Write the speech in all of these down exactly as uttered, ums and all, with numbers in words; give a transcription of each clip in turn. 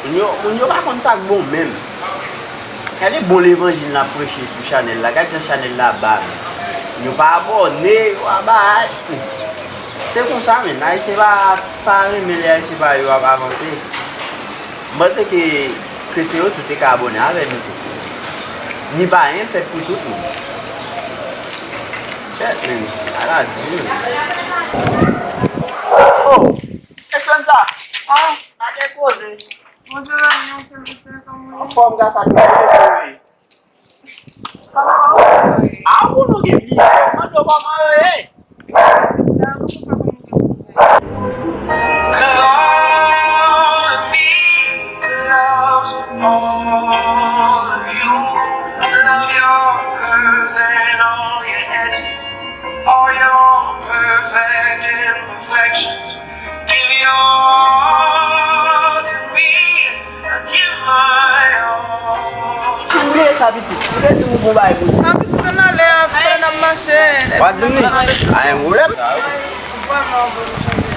Moun yo, moun yo pa konn sa k bon menm. Gade bon levanjil n ap preche sou chanèl la. Gade jan chanèl la ba. Moun yo pa abòne, yo pa bay. Se konsa menm. Ayisyen pa, pa renmen lè Ayisyen pa yo ap avanse. M panse ke kretyen yo tou te ka abòne avè nou tou. Ni pa anyen fèt pou tout moun. Kèt menm. Ala di menm. Oh! Kèsyon sa? Ah, pa gen koze. Bonjou, Lanyon, silvouplè, kòman w ye? Anfòm, gras a Dye, kòman w ye? Kòman w ye? Ah, ou konnen w gen mizè. Mande w kòman yo ye. Sa, mwen pa konn mizè. Love me, love all of you. Love your curves and all your edges. All your perfect imperfections. Give your all to me. I give my all. Ou bliye sa, pitit. Ou te di m ou gon bagay pou di. Sa, pitit, ann ale, apre n ap mache. W ap di m li? Pa gen pwoblèm. Vrèman, bon, nou chanje.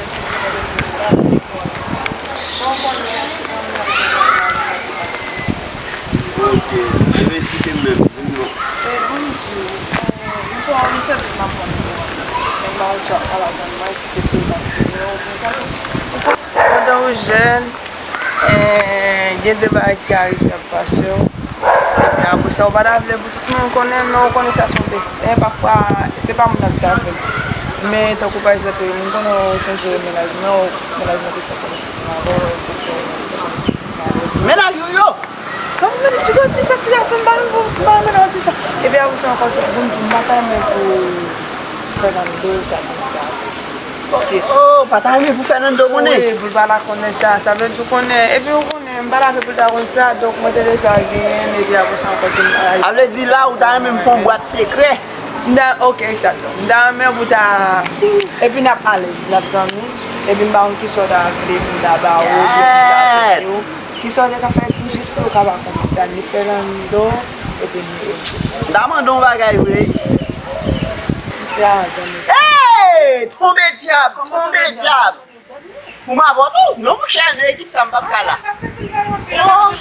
Ok, e, eksplike m menm, di m non. E, bon, misye, e, nou pa, nou sèvis m ap vann pou mwen. Men m pa konn si w ap kapab vann mwen, si se prezans li, men ou konn sa tou. Pandan ou jèn, e, gen de bagay ki ka rive ap pase w. Epi apre sa, ou pa ta vle pou tout moun konnen, men ou konnen sa se yon desten. Pafwa, se pa moun nan ki ta vle l. Men, tankou pa egzanp, moun konnen ou chanje mennaj mwen, ou, mennaj mwen te fè konesans ansanm avè w, ou te fè konesans ansanm avè l. Mennaj ou yo? Kòman mennaj ou yo di sa, ti gason, m pa renmen pou, m pa renmen lè w di sa. Epi apre sa ankò, bon, m pa ta renmen pou Fernando ta konnen sa. Oh, pa ta renmen pou Fernando konnen? Wi, pou l pa ta konnen sa. Sa vle di w konnen, epi w konnen, m pa ta vle pou l ta konn sa, donk mwen te deja genyen l, epi apre sa ankò, pou m ta. A vle di la, ou ta renmen m fè yon bwat sekrè? M ta, ok, egzakteman. M ta renmen pou ta, epi n ap alèz, n ap zanmi, epi m pa konn kisa w ta vle pou m ta ba w, epi m ta vle w. Kisa w te ka fè pou jis pou yo ka pa konnen sa, ni Fernando, epi ni Elvin. M ta mande yon bagay vre. Si se a, zanmi. Hey! Tonbe dyab! Tonbe dyab! Pou m avè w tou? Non, monchè, nan ekip sa, m p ap ka la. Oh!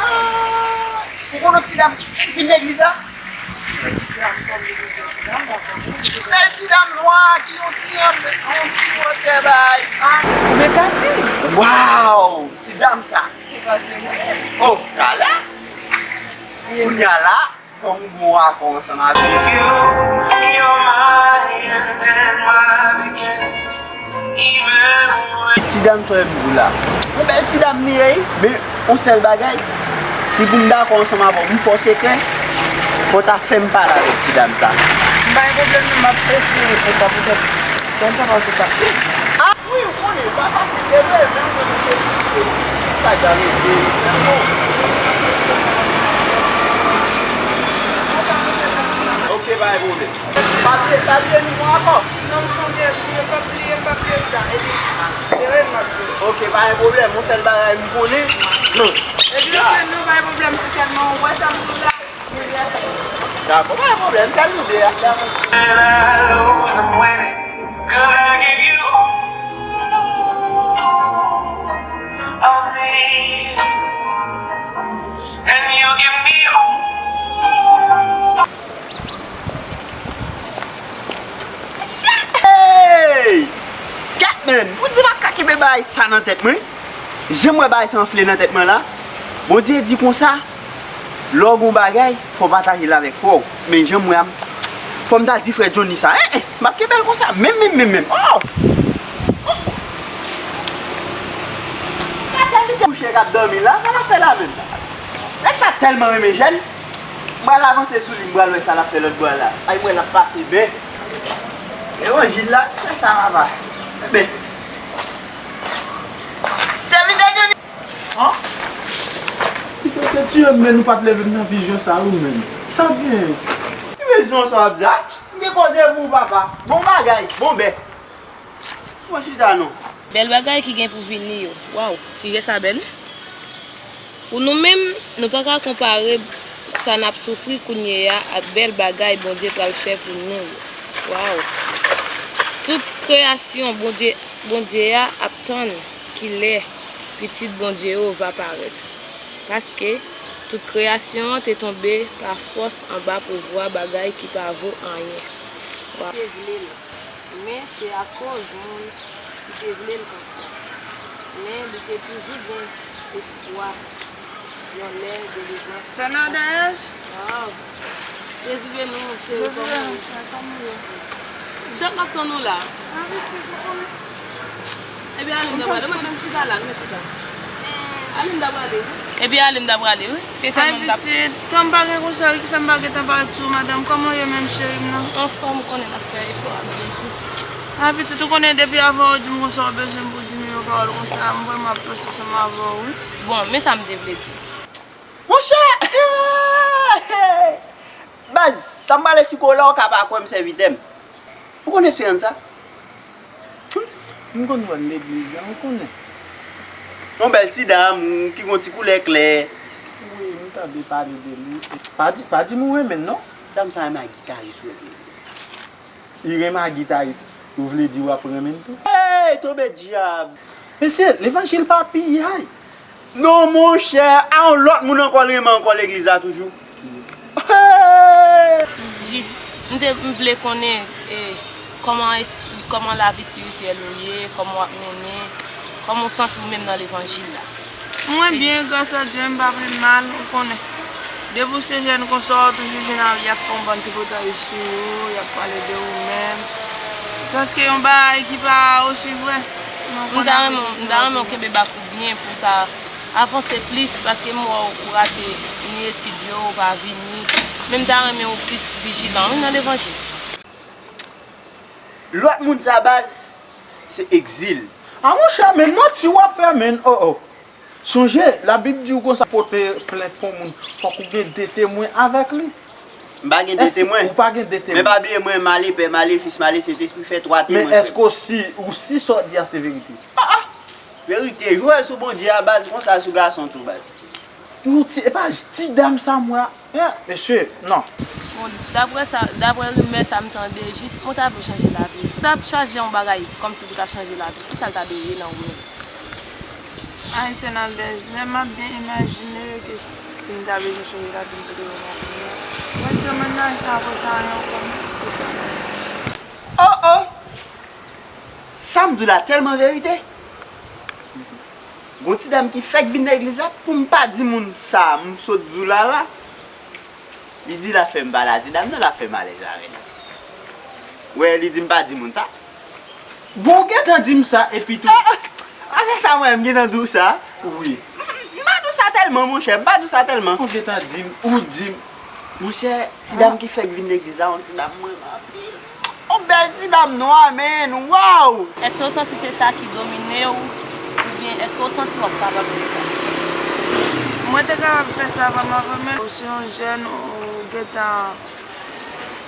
Ah! Ou konn yon ti dam ki fèk vin legliz la? Bèl ti dam nwa ki yon ti, yon ti wotè bay. Oubyen Tati. Waw! Ti dam sa. Oh, talè. Kounye a la, kòm ou gon akò ansanm avè m. Ti dam sa w wè m di w la. Yon bèl ti dam li ye, wi. Men, yon sèl bagay, si pou m dakò ansanm avè w, m fè w sekrè, fò w ta fè m pale avèk ti dam sa. M pa gen pwoblèm non, m ap eseye fè sa poutèt ti dam sa pa osi fasil. Ah! Wi, ou konnen, pa fasil, se vre, men ou konnen se, se, se pa dam li ye, men bon. Ok, pa gen pwoblèm. Pa bliye, pa bliye nivo ankò. Non, m sonje, bliye, pa bliye, pa bliye sa. Epi, se rèl m ap jwe. Ok, pa gen pwoblèm. Yon sèl bagay m konnen. Epi, ok, non, pa gen pwoblèm, se sèlman, ou wè sa m sou la. Dakò, pa gen pwoblèm, sèl nou de a. And I lose, I'm winning. 'Cause I give you all of me, and you give me all. Hey! Kèt, man! Pou di m ap ka kenbe bagay sa nan tèt mwen? Jan m wè bagay sa anfle nan tèt mwen la, Bondye di konsa, lè w gen yon bagay, fò w pataje l avèk frè w. Men jan m wè a, fò m ta di frè Johnny sa. Hein, hein, m ap kenbe l konsa, menm, menm, menm, menm. Oh! Oh! Mwen sèvitè kouche k ap dòmi la, sa l ap fè la menm? Nèg sa tèlman renmen jèn. M pral avanse sou li, m pral wè sa l ap fè lòt bò a la. Ay, m wè l ap pase byen. Levanjil la, fè sa, papa. Byen. Sèvitè Johnny! An? Li te, te tiye m, men nou pa t leve m nan vizyon sa, wi, menm. Sa w gen? Ki vizyon sa w ap di a? M gen koze pou ou, papa. Bon bagay, bon bèt. Pran chita non. Bèl bagay ki gen pou vini yo. Waw, sijè sa bèl wi. Pou nou menm, nou pa ka konpare sa n ap soufri kounye a ak bèl bagay Bondye pral fè pou nou yo. Waw! Tout kreyasyon Bondye, Bondye a ap tann Kilè Pitit Bondye yo va parèt? Paske tout kreyasyon an te tonbe pa fòs anba pouvwa bagay ki pa vo anyen. Wow. Te vle l, men se akoz moun ki te vle l konsa. Men li te toujou gen espwa yon lè delivrans. Sè Nadège? Waw. Jezi beni w, cheri, kòman w ye? Dat m ap tann ou la. Epi ale m ta prale, wi, chita la, nou chita. Ale m ta prale, wi. Epi ale m ta prale, wi. Se sèlman m ta. Ay, pitit, tan m pa gen konsa, wi, ki fè m pa gentan parèt sou ou, madanm. Kòman w ye menm, cheri m nan? Anfòm, ou konnen n ap fè efò ak Jezi. Ay, pitit, ou konnen depi avan w di m konsa w bezwen m pou di m yon pawòl konsa, m vrèman ap panse ansanm avè w, wi. Bon, men sa m te vle di. Monchè! Baz, sa m prale sou kò w la, ou ka pa kwè m sèvitè m. Ou konn Esperanza? M konn wè l legliz la, ou konnen. Yon bèl ti dam ki gon ti koulè klè. Wi, m tande pale de li. Pa di, pa di m ou renmen l, non. Sa m sa renmen ak gitaris ou wè k legliz la. Li renmen ak gitaris. Ou vle di w ap renmen l tou? Hey, tonbe dyab! Mesye, levanjil pa piyay. Non, monchè, a yon lòt moun ankò l renmen ankò legliz la toujou. Hey! Jis, m te, m vle konnen, e, kòman es-, kòman lavi espirityèl ou ye, kòman w ap mennen, kòman w santi w menm nan levanjil la. Mwen byen, gras a Dye, m pa pi mal, ou konnen. Depi w se jèn konsa, w toujou jwenn a, y ap fè yon bann tripotay sou ou, y ap pale de ou menm. Sanske yon bagay ki pa osi vrè. M ta renmen, m ta renmen w kenbe bak ou byen pou w ka avanse plis, paske m wè w rate ni etid yo, ou pa vini. Men m ta renmen w plis vijilan, wi, nan levanjil. Lòt moun sa, baz, se egzil. A monchè, men manti w ap fè, men, oh, oh. Sonje, Labib di w konsa, pote plent pou moun, fòk ou gen de temwen avèk li. M pa gen de temwen. Ou pa gen de temwen? Men pa bliye mwen, Male Pè, Male Fis, Male Sentespri fè twa temwen. Men èske w si, ou si sa w di a se verite? Ah, ah! Verite, Joel sou Bondye a, baz, konsa sou gason tou, baz. Yon ti, epa ti dam sa m wè a. Eh, mesye, non. Bon, daprè sa, daprè rimè sa m tande, jis, ou ta vle chanje lavi. Si w ta ap chache yon bagay kòmsi pou ta chanje lavi, kisa l ta dwe ye nan ou menm? Ay, Senadèj, men m ap byen imajine ke si m ta bezwen chanje lavi m pou te wè nan ou menm. Mwen se mennaj la, apre sa, yon fanm, se sa m ap di. Oh, oh! Sa m di w la tèlman verite. Gon ti dam ki fèk vin nan legliz la, pou m pa di moun sa m sot di w la la. Li di l ap fè m pale a ti dam nan, l ap fè m alèz avè l. Wè, li di m pa di moun sa. Bon, w gentan di m sa, epi tou. Ah, ah, avè sa, mwen, m gentan di w sa. Wi. M, m pa di w sa tèlman, monchè, m pa di w sa tèlman. Ou gentan di m, ou di m. Monchè, ti dam ki fèk vin legliz la, yon ti dam mwen renmen anpil. Yon bèl ti dam nwa, menn, waw! Èske w santi se sa ki domine w, oubyen èske w santi w ap kapab fè sa? Mwen te kapab fè sa avan m avè, men ou se yon jèn, ou gentan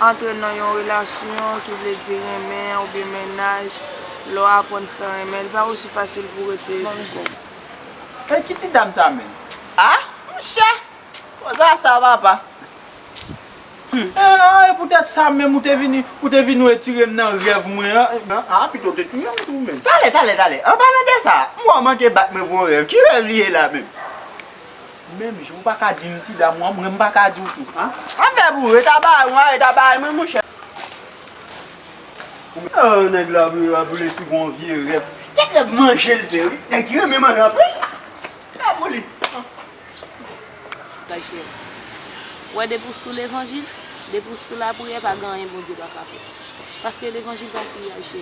antre nan yon relasyon ki vle di renmen oubyen mennaj, lè w aprann fè renmen, li pa osi fasil pou w rete pou kò w. E ki ti dam sa menm? Ah, monchè! Koze a sa, papa. Hmm. E, e, e poutèt sa menm ou te vini, ou te vin retire m nan rèv mwen an, e, a, pito w te touye m tou menm. Talè, talè, talè. An palan de sa, m wè w manke bat mwen pou yon rèv. Ki rèv li ye la menm? Menm jan, ou pa ka di m ti dam ou an, mwen m pa ka di w tou, a? An fè pou ou, reta bay mwen, reta bay mwen, monchè. Oh, nèg la, ap, ap resi gon vye rèv. Nèg la manje l fè, wi. Nèg renmen manje anpil. Sa pou li. Bagay chè. Ou wè, depi w sou levanjil, depi w sou lapriyè, pa gen anyen Bondye pa ka fè. Paske levanjil pa priyaj, chè.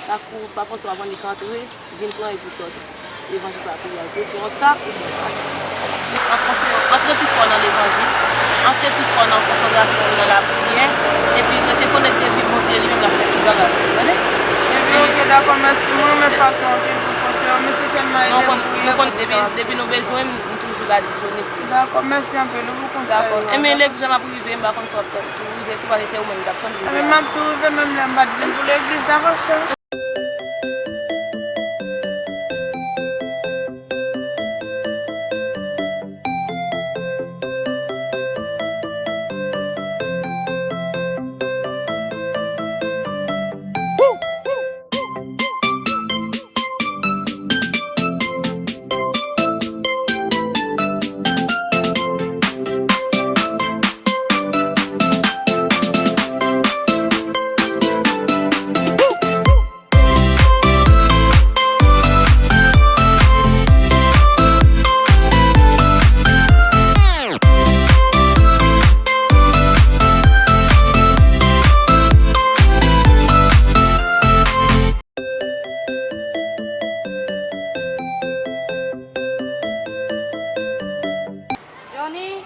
Pa kou, pa panse w ap annik antre, vin pran epi sòti. Levanjil pa priyaj. Se swa w sa oubyen w pa sa. Antre, antre pi fò nan levanjil, antre pi fò nan konsantrasyon w nan lapriyè, epi rete konekte epi Bondye li menm l ap fè tout bagay pou ou, tande? Epi, ok, dakò, mèsi. Mwen renmen fason anpil pou konsèy ou, men se sèlman ede m priye pou m kapab. Depi, depi nou bezwen m, m toujou la disponib pou nou. Dakò, mèsi anpil, wi, pou konsèy ou. Dakò. Enben, legliz la m ap rive, m pa konn si w ap tou rive tou, paske se ou menm m t ap tann pou rive a. Enben, m ap tou rive, menm lè m pa t vin pou legliz, dakò, chè? Tony,